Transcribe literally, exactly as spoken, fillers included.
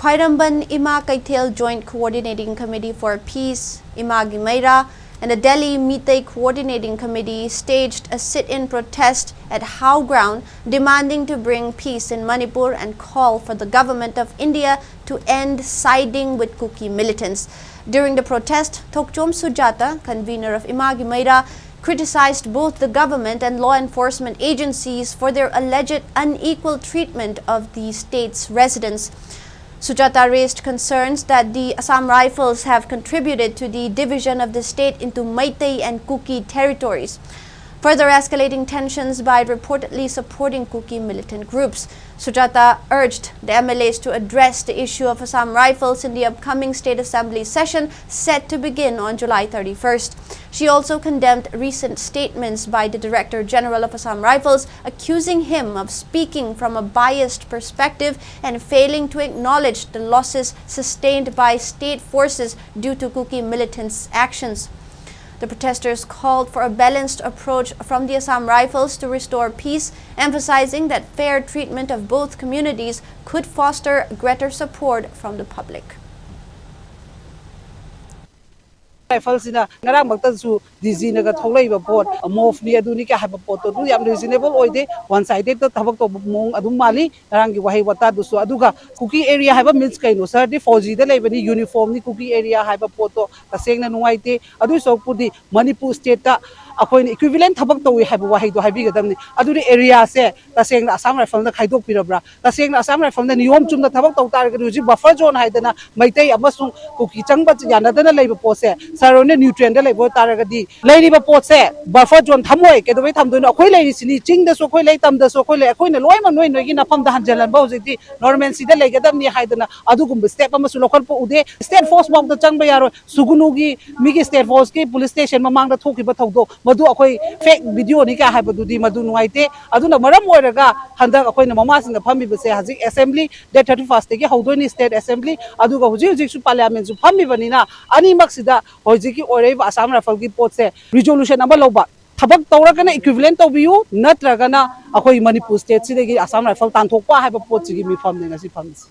Khwairamband Ima Keithel Joint Coordinating Committee for Peace, Imagi Meira, and the Delhi Meitei Coordinating Committee staged a sit-in protest at Hao Ground, demanding to bring peace in Manipur and call for the government of India to end siding with Kuki militants. During the protest, Thokchom Sujata, convener of Imagi Meira, criticized both the government and law enforcement agencies for their alleged unequal treatment of the state's residents. Sujata raised concerns that the Assam Rifles have contributed to the division of the state into Meitei and Kuki territories, further escalating tensions by reportedly supporting Kuki militant groups. Sujata urged the M L As to address the issue of Assam Rifles in the upcoming State Assembly session set to begin on July thirty-first. She also condemned recent statements by the Director General of Assam Rifles, accusing him of speaking from a biased perspective and failing to acknowledge the losses sustained by state forces due to Kuki militants' actions. The protesters called for a balanced approach from the Assam Rifles to restore peace, emphasizing that fair treatment of both communities could foster greater support from the public. ꯔꯥꯏꯐꯜꯁꯤꯅ ꯉꯔꯥꯡꯃꯛꯇꯁꯨ ꯗꯤ ꯖꯤꯅꯒ ꯊꯣꯛꯂꯛꯏꯕ ꯄꯣꯠ ꯃꯣꯐꯅꯤ ꯑꯗꯨꯅꯤ ꯀ ꯍꯥꯏꯕ ꯄꯣꯠꯇꯣ ꯑꯗꯨ ꯌꯥꯝ reasonable ꯑꯣꯏꯗꯦ꯫ One ꯁꯥꯏꯗꯦꯗꯇ ꯊꯕꯛ ꯇꯧꯕ ꯃꯑꯣꯡ ꯑꯗꯨꯝ ꯃꯥꯜꯂꯤ ꯉꯔꯥꯡꯒꯤ ꯋꯥꯍꯩ ꯋꯥꯇꯥꯗꯨꯁꯨ꯫ ꯑꯗꯨꯒ ꯀꯨꯀꯤ ꯑꯦꯔꯤꯌꯥ ꯍꯥꯏꯕ ꯃꯤꯟꯁ ꯀꯩꯅꯣ? ꯁꯥꯔꯗꯤ ꯐꯣꯔ ꯖꯤꯗ ꯂꯩꯕꯅꯤ, ꯌꯨꯅꯤꯐꯣꯔꯝꯅꯤ꯫ ꯀꯨꯀꯤ ꯑꯦꯔꯤꯌꯥ ꯍꯥꯏꯕ ꯄꯣꯠꯇꯣ ꯇꯁꯦꯡꯅ ꯅꯨꯡꯉꯥꯏꯇꯦ꯫ ꯑꯗꯨꯒꯤ ꯁꯔꯨꯛꯄꯨꯗꯤ ꯃꯅꯤꯄꯨꯔ ꯁ꯭ꯇꯦꯠꯇ ꯑꯩꯈꯣꯏꯅ ꯏꯀ꯭ꯋꯤꯚꯤꯂꯦꯟ ꯊꯕꯛ ꯇꯧꯏ ꯍꯥꯏꯕ ꯋꯥꯍꯩꯗꯣ ꯍꯥꯏꯕꯤꯒꯗꯕꯅꯤ꯫ ꯑꯗꯨꯗꯤ ꯑꯦꯔꯤꯌꯥꯁꯦ ꯇꯁꯦꯡꯅ ꯑꯁꯥꯝ ꯔꯥꯏꯐꯜꯅ ꯈꯥꯏꯗꯣꯛꯄꯤꯔꯕ꯭ꯔꯥ? ꯇꯁꯦꯡꯅ ꯑꯁꯥꯝ ꯔꯥꯏꯐꯜꯅ ꯅꯤꯌꯣꯝ ꯆꯨꯝꯅ ꯊꯕꯛ ꯇꯧ ꯇꯥꯔꯒꯗꯤ ꯍꯧꯖꯤꯛ ꯕꯐꯔ ꯖꯣꯟ ꯍꯥꯏꯗꯅ ꯃꯩꯇꯩ ꯑꯃꯁꯨꯡ ꯀꯨꯀꯤ ꯆꯪꯕ ꯌꯥꯅꯗꯅ ꯂꯩꯕ ꯄꯣꯠꯁꯦ ꯁꯥꯔ ꯍꯣꯏꯅ ꯅ꯭ꯌꯨꯇ꯭ꯔꯦꯟꯗ ꯂꯩꯕ ꯑꯣꯏ ꯇꯥꯔꯒꯗꯤ ꯂꯩꯔꯤꯕ ꯄꯣꯠꯁꯦ ꯕꯐꯔ ꯖꯣꯟ ꯊꯝꯃꯣꯏ꯫ ꯀꯩꯗꯧꯕꯩ ꯊꯝꯗꯣꯏꯅꯣ? ꯑꯩꯈꯣꯏ ꯂꯩꯔꯤꯁꯤꯅꯤ, ꯆꯤꯡꯗꯁꯨ ꯑꯩꯈꯣꯏ ꯂꯩ, ꯇꯝꯗꯁꯨ ꯑꯩꯈꯣꯏ ꯂꯩ꯫ ꯑꯩꯈꯣꯏꯅ ꯂꯣꯏꯅꯃꯛ ꯅꯣꯏ ꯅꯣꯏꯒꯤ ꯅꯐꯝꯗ ꯍꯟꯖꯤꯜꯍꯟꯕ ꯍꯧꯖꯤꯛꯇꯤ ꯅꯣꯔꯃꯦꯜꯁꯤꯗ ꯂꯩꯒꯗꯕꯅꯤ ꯍꯥꯏꯗꯅ ꯑꯗꯨꯒꯨꯝꯕ ꯁ꯭ꯇꯦꯞ ꯑꯃꯁꯨ ꯂꯧꯈꯠꯄ ꯎꯗꯦ꯫ ꯁ꯭ꯇꯦꯠ ꯐꯣꯔꯁ ꯐꯥꯎꯗ ꯆꯪꯕ ꯌꯥꯔꯣꯏ꯫ ꯁꯨꯒꯨꯅꯨꯒꯤ ꯃꯤꯒꯤ ꯁ꯭ꯇꯦꯠ ꯐꯣꯔꯁꯀꯤ ꯄꯨꯂꯤꯁ ꯁ꯭ꯇꯦꯁꯟ ꯃꯃꯥꯡꯗ ꯊꯣꯛꯈꯤꯕ ꯊꯧꯗꯣꯛ ꯃꯗꯨ ꯑꯩꯈꯣꯏ ꯐꯦꯛ ꯚꯤꯗꯤꯑꯣꯅꯤ ꯀꯥꯏ ꯍꯥꯏꯕꯗꯨꯗꯤ ꯃꯗꯨ ꯅꯨꯡꯉꯥꯏꯇꯦ꯫ ꯑꯗꯨꯅ ꯃꯔꯝ ꯑꯣꯏꯔꯒ ꯍꯟꯗꯛ ꯑꯩꯈꯣꯏꯅ ꯃꯃꯥꯁꯤꯡꯗ ꯐꯝꯃꯤꯕꯁꯦ ꯍꯧꯖꯤꯛ ꯑꯦꯁꯦꯝꯕ꯭ꯂꯤ ꯗꯦꯠ ꯊꯥꯔꯇꯤ ꯐꯥꯔꯁꯇꯒꯤ ꯍꯧꯗꯣꯏꯅꯤ ꯁ꯭ꯇꯦꯠ ꯑꯦꯁꯦꯝꯕ꯭ꯂꯤ꯫ ꯑꯗꯨꯒ ꯍꯧꯖꯤꯛ ꯍꯧꯖꯤꯛꯁꯨ ꯄꯥꯔꯂꯤꯌꯥꯃꯦꯟꯁꯨ ꯐꯝꯃꯤꯕꯅꯤꯅ ꯑꯅꯤꯃꯛꯁꯤꯗ ꯍꯧꯖꯤꯛꯀꯤ ꯑꯣꯏꯔꯛꯏꯕ ꯑꯁꯥꯝ ꯔꯥꯏꯐꯜꯒꯤ ꯄꯣꯠꯁꯦ ꯔꯤꯖꯣꯂꯨꯁꯟ ꯑꯃ ꯂꯧꯕ꯫ ꯊꯕꯛ ꯇꯧꯔꯒꯅ ꯏꯀ꯭ꯋꯤꯚꯤꯂꯦꯟ ꯇꯧꯕꯤꯌꯨ, ꯅꯠꯇ꯭ꯔꯒꯅ ꯑꯩꯈꯣꯏ ꯃꯅꯤꯄꯨꯔ ꯁ꯭ꯇꯦꯠꯁꯤꯗꯒꯤ ꯑꯁꯥꯝ ꯔꯥꯏꯐꯜ ꯇꯥꯟꯊꯣꯛꯄ ꯍꯥꯏꯕ ꯄꯣꯠꯁꯤꯒꯤ ꯃꯤꯐꯝꯅꯦ ꯉꯁꯤ ꯐꯝꯃꯤꯁꯦ꯫